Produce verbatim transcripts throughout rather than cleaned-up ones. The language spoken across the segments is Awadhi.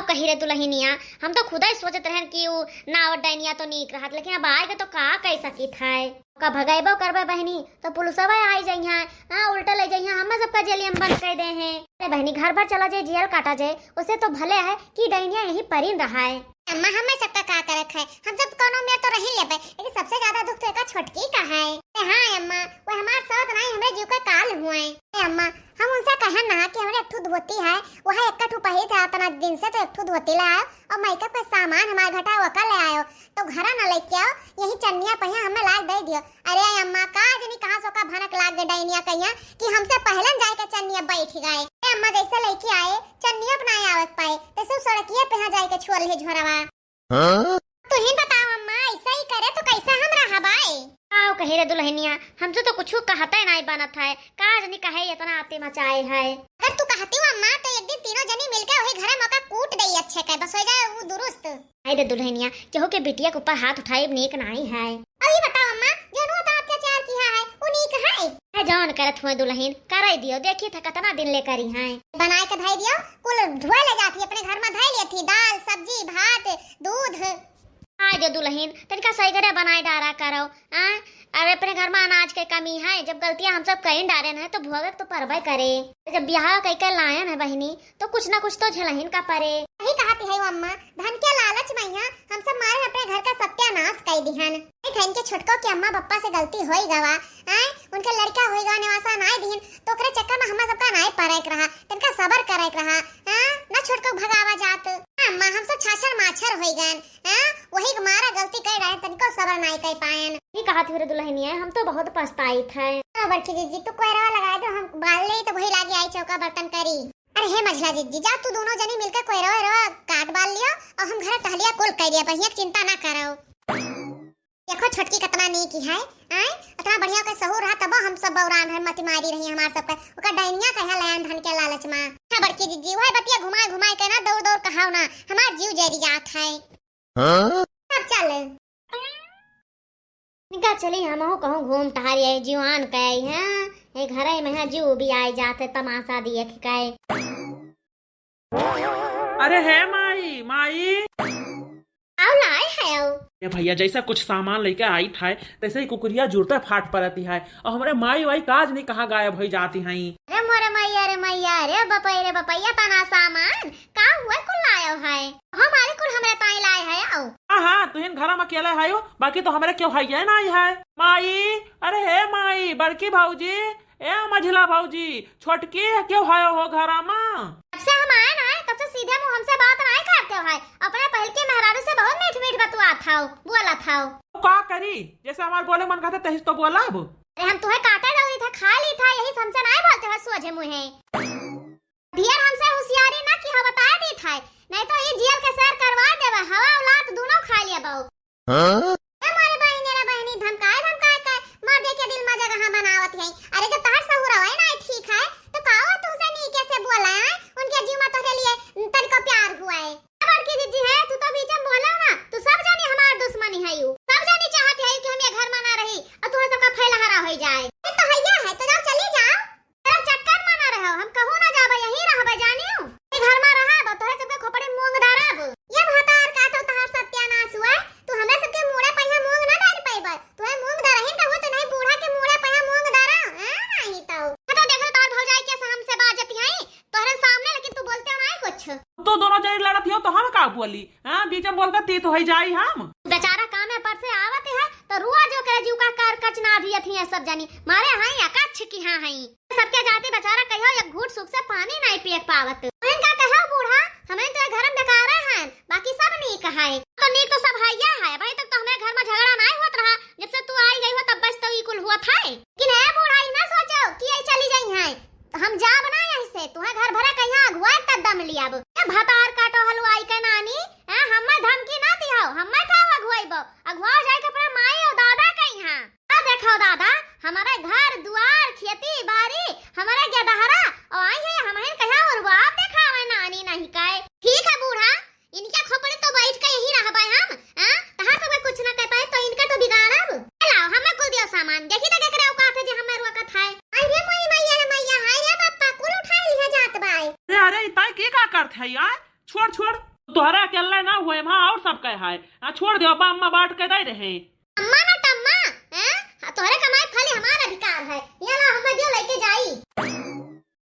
कही रे दुलहिनिया, हम तो खुदै सोचत रहन कि उ नावत डैनिया तो नीक रहत, लेकिन अब आए के तो का कह सकित है। ओका भगैबो करबे बहिनी, तो पुलिसवा आई जइहैं, हाँ, उल्टा ले जइहैं, हम्मे सबका जेलिया में बंद कर देहैं। अरे बहिनी, घर भर चला जाए, जेल काटा जाए, उससे तो भले है कि डैनिया यहीं परिन रहा है। अम्मा, हम्मे सबका का करक है, हम सब कौनो मेर तो रही लेबे, लेकिन सबसे ज्यादा दुख तो एका छोटकी का है। अरे हाँ अम्मा, वो हमार साथ नहीं, हमरे जीव का काल हुए। अरे अम्मा, हम उनसे कहन ना कि हमरे एक ठो धोती है, वह एक ठो पहिरत है, इतना दिन से तो एक ठो धोती लायो, और मेकअप का सामान हमार घटा वका ले आयो, तो घरा ना लेके आओ, यही चन्निया पहिया हमें लाग दे दियो। अरे अम्मा, का जनी कहाँ से ओका भनक लाग गए डैनिया कहिया कि हमसे पहले न जाए के चन्निया बैठ गए। ए अम्मा, जैसे लेके आए चन्निया अपना आवत पाए, तैसे सड़किया पे यहाँ जाए के छोड़ ले झोरवा। हाँ? तुहिन बताओ अम्मा, ऐसा ही करे तो कैसा हम रहबाई? आओ कहे रे दुलहिनिया, हमसे तो कुछ कहते नहीं बनत है, का जनी कहे इतना आते मचाए है। अगर तू कहती हो अम्मा, तो एक दिन तीनों जनी मिलके वही घर में ओका कूट दे अच्छे के, बस हो जाए वो दुरुस्त। आई रे दुलहिनिया, केहू के बिटिया के ऊपर हाथ उठाए नीक नहीं है। अब ये बताओ अम्मा, जौन वो तो अत्याचार किया है, वो नीक है? है जौन करत हुए दुलहिन, करे दियो, देखी था कितना दिन ले करी है। बनाए के धई दियो, कुल धोए ले जाती, अपने घर में धई लेती, दाल, सब्जी, भात, दूध। आ जो दुलहिन, तनिका सही करे बनाए डारा करो, आ? अरे अपने घर में अनाज के कमी है, जब गलतियां हम सब कहीं डारे हैं तो भोगक तो परबे करे। जब ब्याह कई के लायन है बहिनी, तो कुछ ना कुछ तो झेलहिन का परे। यही कहती है वो अम्मा, धन के लालच में यहाँ हम सब मारे अपने घर का सत्यानाश कर दिहन। ए, धन के छोटको के अम्मा पप्पा से गलती होई गवा, आए, उनके लड़का होई गवा, निवासा नाय दिहन, तो ओकरे चक्कर में हम्मा सबका नाय परे के रहा, तनिका सबर करे के रहा, हाँ, ना छोटको भगावा जात। हाँ, अम्मा, हम सब छाछर माछर होई गन, हाँ, वही के मारा गलती कर रहे, तनिको सबर नाय कर पायन। ये कहा थी रे दुलहिनिया, हम तो बहुत पछताई थे। हाँ, बड़की जीजी, तू कोयरवा लगा दो, हम बाल ले तो वही लागे आई चौका बर्तन करी। अरे हे मझला जीजी, जा तू दोनों जनी मिलके कोयरवा वोयरवा काट बाल लियो और हम घर टहलिया कुल कर लिया, बढ़िया चिंता ना करो। देखो छोटकी कितना नीक है, आए? इतना बढ़िया के सहूर रहा, तबो हम सब बौरान रहे, मती मारी रही हमार सबके। ओकर डैनिया कहे लायन धन के लालच में। हाँ बड़की जीजी, वही बतिया घुमाए घुमाए के ना दौड़ दौड़ कहाओ ना, हमार जीव जरी जात है। हाँ? अब चल। निका चली, हमहू कहूँ घूम टहर आई, जीवान के आई है। ये घरे में है, जीव भी आई जाते तमाशा देख के। अरे हे माई, माई। आओ लाए है आओ। ए भैया, जैसा कुछ सामान लेके आई था, तैसे ही कुकुरिया जुरते फाट परती है। और हमरे माई वाई काज नहीं कहाँ गायब होई जाती हैं। अरे मोरे मैया रे मैया, रे बपई रे बपई, इतना सामान का हुआ कुल लायो है? हमारे कुल हमरे ताई लाए है आओ। हाँ, हाँ, तुहिन घरा में अकेले आयो, बाकी तो हमरे क्यों है ये नहीं है। माई, अरे हे माई, बड़की भौजी, ए मझिला भौजी, छोटकी, क्यों आयो हो घरा में? जब से हम आए ना, तब से सीधे मुंह हमसे बात नहीं करते हो है। अपने पहल के मेहरारू से बहुत मीठ मीठ बतुआ था, बोला था। तो का करी, जैसे हमार बोले मन कहते तहिस तो बोला अब। अरे हम तुहे काटे रही था, खा ली था, यही से हमसे नहीं बोलते हो सोझे मुंहे। ढेर हमसे होशियारी ना की हो, बताए दी था, नहीं तो ये जेल के सैर करवा देबे, हवा औलाद दोनों खा लेबो। हाँ? ए मोरे बहिनी रे बहिनी, धमकाए धमकाए के मर्दे के दिल में जगह बनावत है। अरे जब तहर सहूर है ना ठीक है, तो का वो तुमसे नीके से बोला है? उनके जीव में तोहरे लिए तनिको प्यार हुआ है। ए बड़की जीजी है, तू तो बीच में बोला ना, तू सब जानी हमार दुश्मनी है यू। सब जानी चाहत है कि हम ये घर में ना रही और तुम्हें सबका फैलहारा हो जाए। ये तो हैया है, तो जाओ चली जाओ। तेरा चक्कर में ना रहो, हम कहूँ ना जाबे, यहीं रहबे, जानियो। ये घर में रहब, तोहरे सबके खोपड़ी मूंग डारब। ये भतार का तो तहार सत्यानाश हुआ, तू हमरे सबके मूड़े पहिया मूंग ना डाल पाइबे। तोहे मूंग डारहिन का हुआ तो नहीं, बूढ़ा के मूड़े पहिया मूंग डारा, हाँ, नहीं तो। हाँ, तो देखो तोहर भौजाई कैसे हमसे बाजत है, तोहरे सामने, लेकिन तू बोलते हो नहीं कुछ। तो दोनों जनी लड़त हो तो हम का बोली? हाँ, बीच में बोल के तीत हो जाई हम। बेचारा कामे पर से आवत है, तो रोज ओकरे जीव का कर कचना दियत ही सब जनी। मारे हैं या कच्छ की हाँ हैं। सबके जाति बेचारा कहियो एक घूंट सुख से पानी नहीं पिए पावत। हमें का कहो बूढ़ा, हमें तो घर में बेकारे हैं, बाकी सब नीक है। तो नीक तो सब हैया है, अभी तक तो हमें घर में झगड़ा नहीं होत रहा, जब से तू आई गई हो तब बस तो ई कुल हुआ था। लेकिन ए बूढ़ा, ई ना सोचो कि ये चली गई हैं, तो हम जाब ना यहीं से, तुम्हें घर भरा कहीं अगुआ तब दम लियाब। ए भतार काटो हलवाई के नानी, ए हमें धमकी ना दियो, हमें का अगुआईबो, अगुआ जाए के अपना माई और दादा कहीं। हाँ देखो दादा, हमारे घर दुआर, खेती बाड़ी, हमारे गेदहरा, और आई है हमें कहा और बाप देखावे नानी नहीं कहे। ठीक है बूढ़ा, इनके खोपड़ी तो बैठ के यहीं रहबे हम, हाँ? तहार तो कोई कुछ ना कह पाए, तो इनका तो बिगाड़ब। ए लाओ, हमें कुल दियो सामान, देखी तो केकरे औकात है जे हमें रोकत है। अरे मोरी मैया रे मैया, हाय रे बापा, कुल उठा लिया जात बाय। अरे, अरे, इतना के का करत है यार? छोड़, छोड़। है, है। हाँ, छोड़ दियो, अब्बा अम्मा बांट के दे रहे। अम्मा ना टम्मा, हैं? हाँ, तोहरे कमाई खाली हमार अधिकार है। ये ला, हमें दियो, लेके जाई।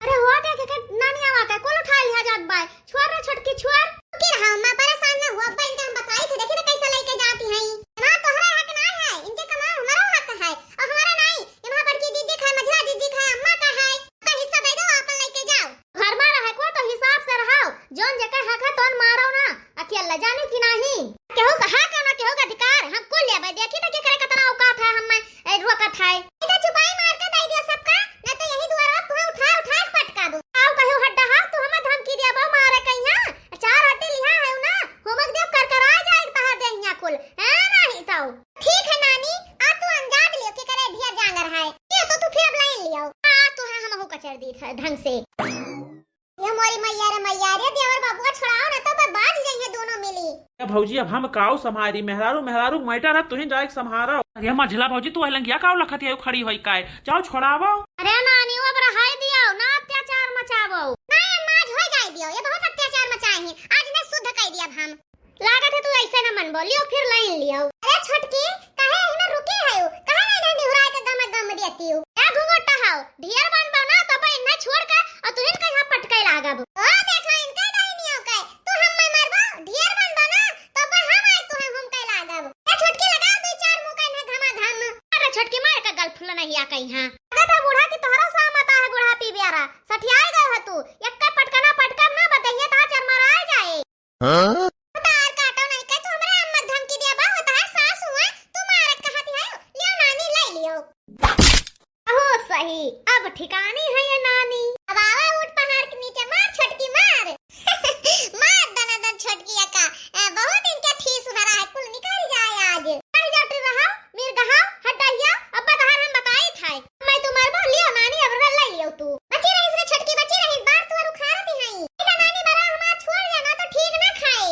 अरे हो, देख के नानी आवा का, कुल उठा लिया जात बाय। छोड़ रे छोटकी, छोड़। की रहा, अम्मा परेशान ना हुआ, अब्बा इनके हम बताई थे, देखी ना कैसे लेके जाती हैं। ना तोहरा हक ना है, इनके कमाई हमारा हक है, और हमारा नहीं, ये वहाँ बड़की दीदी का है, मझला दीदी का है, अम्मा का है। का हिस्सा दे दो, आपन लेके जाओ। घर में रहे को तो हिसाब से रहो, जौन जेकर हक है तौन मारो ना, अकेला जाने की नहीं। केहू का हक है ना, केहू का अधिकार, हम कुल लेबे, देखी ना केकरे कितना औकात है, हम में, ए, रोकत है। इधर चुपाई मार के दे दिया सबका, ना तो यही दुआरवा तुम्हें उठा उठा के पटका दो। आओ कहो हड्डा हाथ, तू हमें धमकी दिया बा मारे कहिया, चार हड्डी लिहा है ना, होमक देव कर कर आ जाए तहा देहिया कुल, है नहीं तो। ठीक है नानी, आ तू अंजाद लियो के करे ढिया जांगर है। ये तो तू फिर अब लाइन लियो। आ तू है हमहू कचर दी था ढंग से। ये मोरी मैया रे मैया रे, देवर बाबुआ छोड़ाओ ना तो बे बाज जाइए दोनों मिली। ए भौजी, अब हम काऊ संभारी, मेहरारू, मेहरारू के matter है, तुहिन जाए के संभारो। अरे मझला भौजी, तू अलंगिया काऊ लखत है, खड़ी होई काय? जाओ छोड़ावो। अरे नानी, अब रहाई दियो ना, अत्याचार मचावो। नहीं अम्मा, आज हो जाए दियो, ये बहुत अत्याचार मचाए हैं, आज मैं शुद्ध कर दिया हम। लागत है तू ऐसे न मन बोलियो, फिर लाइन लियो। अरे छोटकी, काहे यही में रुकी है? काहे नहीं गई निहुराए के गम गम देती हो? ए घुंघटा हाउ, ढेर बन बना, तब इन्हें छोड़ के और तुहिन के यहाँ पटके लागब। ओ देखो इनके डाइनियों के, तू हम में मरबो, ढेर बन बना, तब हम आए तुहे हम के लागब। ए छोटकी लगा दो चार मुका इन्हें घमा घम। अरे छोटकी मार का गल फुल नहीं आ कहीं हाँ। अरे तो बूढ़ा की तोहरा सा मता है बूढ़ा पी बियारा, सठियाए गए है तू, एक का पटकना पटकब ना बतैया ता चरमराए जाए। हाँ? तार काटो नहीं के तू हमरा अम्मा धमकी दिया बा, होता है सास हुआ, तू मारत कहती है, लियो नानी ले लियो। अहो सही, अब ठिकानी है ये नानी। अब आवा ऊंट पहाड़ के नीचे, मार छोटकी मार। मार दनादन छोटकी अका, ए, बहुत इनके फीस भरा है, कुल निकल जाए आज। कहीं जाट रहा, मीर गहाव, हड्डा हिया, अब बतहार हम बताई था। मैं तुम्हारे बोल लियो नानी, अब रह ले लियो तू। बची रहीस रे छोटकी, बची रहीस, बार तू उखाड़ दी हई। ठीक है नानी, बरा हमार छोड़ जाना तो ठीक ना खाए।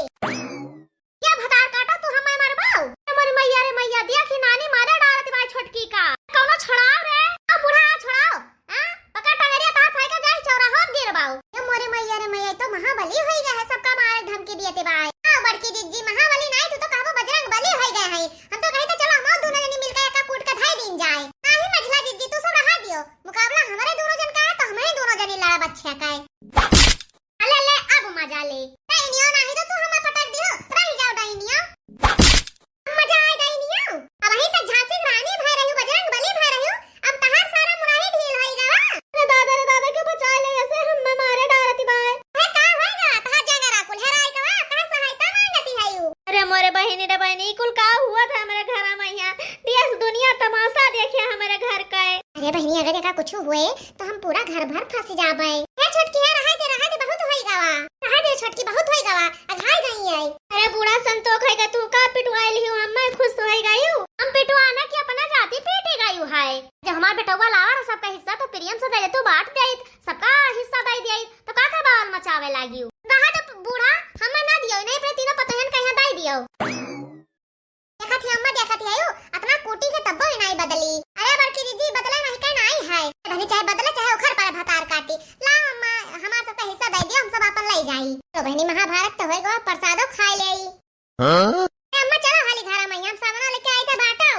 क्या भतार काटा तू हमें मरबाऊ? ए मोरी मैया रे मैया, दिया कि नानी मारे डालत बा छोटकी का। कौनो छोड़ाओ रे, आ बूढ़ा आ छोड़ाओ। हाँ? पकड़ टंगरिया तहार फाई का जाई चौराहा गिरबाऊ। ए मोरी मैया रे मैया, तो महाबली होई गया है, सबका मारे धमकी दिए ते बाय। हाँ, बड़की जिज्जी महाबली नहीं, तू तो कहबो बजरंग बली होई गया है। हम तो कही तो चलो हम दोनों जनी मिलकर एका कूट के धाई दीन जाए। नाही मझला जिज्जी, तू सब रहा दियो। मुकाबला हमारे दोनों जन का है, तो हमारे दोनों जनी लड़ा बच्चे का है। ले, ले, अब मजा ले। डाइनियो, नाही तो तू हमें पटक दियो। रह जाओ डाइनियो। मजा आए डाइनियो। अब वहीं तक झांसी की रानी भय रही, बजरंग बली भय रही। अब तहार सारा मुनाही ढील होई गवा। अरे दादा रे दादा के बचा ले, ऐसे हम में मारे डालती बाय। है का होई गवा? तहार जंगरा कुल हेराई गवा, कहाँ सहायता मांगती है यू? अरे मोरे बहिनी रे बहिनी, कुल का हुआ था हमारे घर में यहाँ? देश दुनिया तमाशा देखे हमारे घर का है। अरे बहिनी, अगर एका कुछ हुए तो हम पूरा घर भर फंस जाबे। हे छोटकी, हे रहाई दे, रहाई दे, बहुत होई गवा। रहाई दे छोटकी, बहुत होई गवा, अघाई गई है। अरे बूढ़ा संतोख है का, तू का पिटवाई लियो, हम मैं खुश होई गयू। हम पिटवा ना कि अपना जाति पीटे गयू है। जब हमार बेटवा लावा रहा सबका हिस्सा तो प्रेम से दे दे, तू बांट दे, सबका हिस्सा दे दे, तो का का बवाल मचावे लागियो? रहा दे बूढ़ा, हम ना दियो, नहीं अपने तीनों पतोहन कहीं दे दियो। देखत ही अम्मा, देखत ही आयु, अतना कूटी के तब्बो ही नाई बदली। अरे बड़की दीदी, बदले नहीं के नाई है। बहनी चाहे बदले चाहे उखर पर भतार काटी। ला अम्मा, हमार सबका हिस्सा दे दियो, हम सब अपन ले जाई। तो बहनी महाभारत तो होई गवा, प्रसादो खाए ले आई। हाँ? ए अम्मा चलो हाली घरा में, हम सामना लेके आई थे बाटो।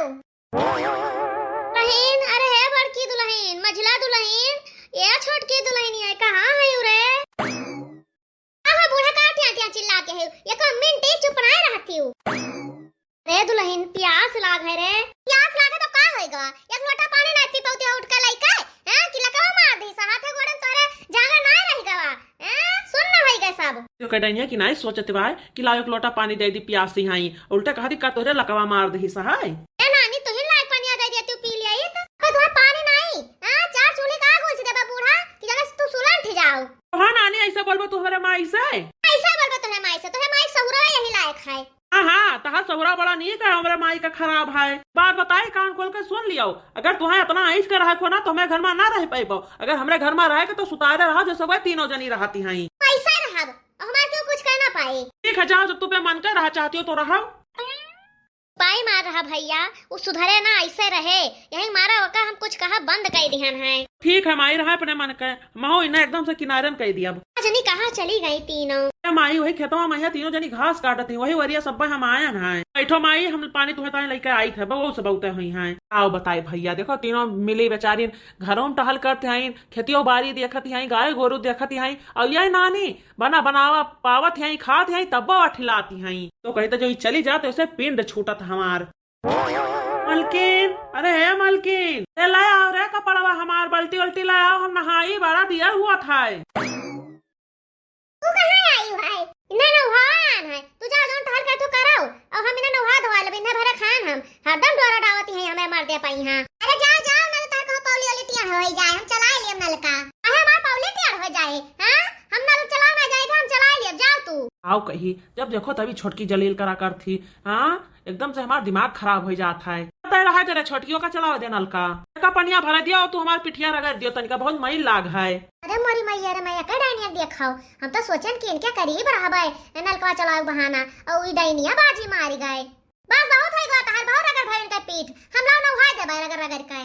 दुल्हन, अरे हे बड़की दुल्हन, मझला दुल्हन, ये छोटकी दुल्हन, ये कहाँ है रे? आहा, बूढ़ा का टिया टिया चिल्लाते हो? एको मिनट ही चुप नाय रहती हो। रे दुल्हन, प्यास लाग है रे। प्यास लागे तो का होई गवा? एक लोटा पानी नाय पी पाउती हो उठ के लइके, हैं? कि लकवा मार दी सा, हाथे गोड़े में तोरे जागा नाय रह गवा, हैं? सुन्न होई गए सब। तो कह डैनिया कि नाय सोचत बाय कि लाओ एक लोटा पानी दे दी, प्यासी हई, उल्टा कहा दी का तोरे लकवा मार दी सा है। ए नानी, तू ही लाग पानी आ दे दिया, तू पी लिया ये तो। अबे तुम्हारा पानी नाय, हाँ? चार चूल्हे का आग उलझ देबा बूढ़ा कि जगह से तू सुलंठ जाओ। हाँ नानी, ऐसा बोलबो तू हमरे माई से? ऐसा बोलबो तोहरे माई से? तोहरे माई सहुरा यही लायक है। हाँ, हाँ, तहार सहुरा बड़ा नीक है, हमरे माई का खराब है। बात बताई, कान खोल के सुन लियो, अगर तुहें इतना ऐंठ के रहे को ना, तो हमरे घर में ना रह पाइबो। अगर हमरे घर में रहे के, तो सुतारे रहो, जैसे वह तीनों जनी रहती हैं। ऐसा रहब, हमार क्यों कुछ कहना पाए। ठीक है, जाओ, जब तू पे मन कर रहा चाहती हो तो रहो। पाई मार रहा भैया, उ सुधरे ना, ऐसे रहे, यही मारा ओका हम कुछ कहा बंद कर दिहन है। ठीक है माई, रहा अपने मन के, महू इन्हें एकदम से किनारे में कह दिया। जनी कहाँ चली गई तीनों? ए माई, वही खेतवा में है, तीनों जनी घास काटत ही, वही वरिया सब हम आयन है। बैठो माई, हम पानी तुहे ताई लेके आई थे, बहू से बहुते हुई हैं। आओ बताए भैया, देखो तीनों मिली बेचारी घरों में टहल करते हैं, खेतियों बारी देखत हैं, गाय गोरू देखत हैं, और ये नानी बना बनावा पावत हैं, खात हैं, तब्बो अठिलाती हैं। तो कहते जो ई चली जात, उसे पिंड छूटत हमार। मलकिन, अरे हे मलकिन, अरे ले आओ रे कपड़वा हमार, बाल्टी उल्टी ले आओ, हम नहाई, बड़ा दिया हुआ था। तू कहाँ आई है? इन्हें नौहान है, तू जा जौन टहल के तू कराओ, और हम इन्हें नौहा धोआ लेब, इन्हें भरे खान हम, हरदम डोरा डावती हैं हमें मर दे पाई हाँ। अरे जाओ जाओ, ना तो तार कहूँ पौली ओली टियार हो जाए, हम चला लेब नलका। अरे हमार पौली टियार हो जाए, हाँ? हम नल चलाओ ना जाए, हम चला लेब, जाओ तू। आओ कही, जब देखो तभी छोटकी जलील करा कर थी, हाँ? एकदम से हमार दिमाग खराब हो जात है। तय रहा जरा छोटकियों का चलावे दे नलका। का पनिया भरा दिया और तू हमार पिठिया रगड़ दियो तनिका, बहुत मई लाग है। अरे मोरी मैया रे मैया, के डाइनिया देखाओ। हम तो सोचन कि इनके करीब रहबे, ए नलकवा चलावे बहाना, और ई डाइनिया बाजी मारी गए। बस बहुत होई गवा तहार, बहुत रगड़ भइल इनके पीठ। हम लाओ नौहाय देबे रगड़ रगड़ के।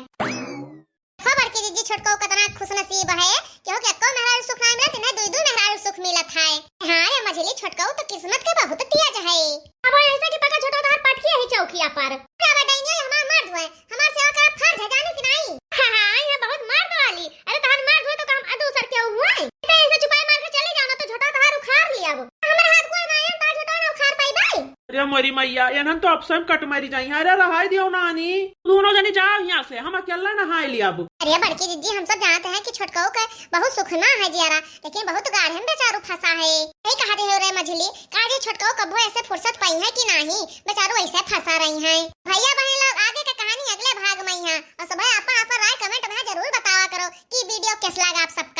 देखो बड़की जीजी, छोटको कितना खुशनसीब है, केहू के एको मेहरारू सुख नाहीं मिलत, इन्हें दुई दुई मेहरारू सुख मिलत है। हाँ रे मझली, छोटको तो किस्मत के बहुत तेज है। अब ऐसा कि पका छोटो तहार पटकी है चौकिया पर। अब डाइनिया हमार मर्द है, हमार सेवा करब फर्ज है, जानू कि नाहीं? हाँ, हाँ, ये बहुत मर्द वाली। अरे तहार मर्द हुए तो काम आ दूसर के हुए। तो ऐसे चुपाई मार के चले जाओ ना तो छोटो तहार उखाड़ लिया वो। हमारे हाथ गोड़ गायन तहार छोटो ना उखाड़ पाई भाई। अरे मोरी मैया, एनहन तो अपसम कट मरी जाई। अरे रहाई दियो नानी, दोनों जनी जाओ यहाँ से, हम अकेला नहाए लियाबू। अरे बड़की जीजी, हम सब जानते हैं कि छोटकऊ के बहुत सुखना है जियारा, लेकिन बहुत गाढ़े में बेचारू फंसा है। यही कहा रहे हो रे मझली, का जी छोटकऊ कब्बो ऐसे फुर्सत पाई है कि नाहीं, बेचारू ऐसे फंसा रही हैं। भैया बहन लोग, आगे का कहानी अगले भाग में ही है, और सब अपन अपन राय comment में जरूर बतावा करो कि video कैसा लगा आप सबको।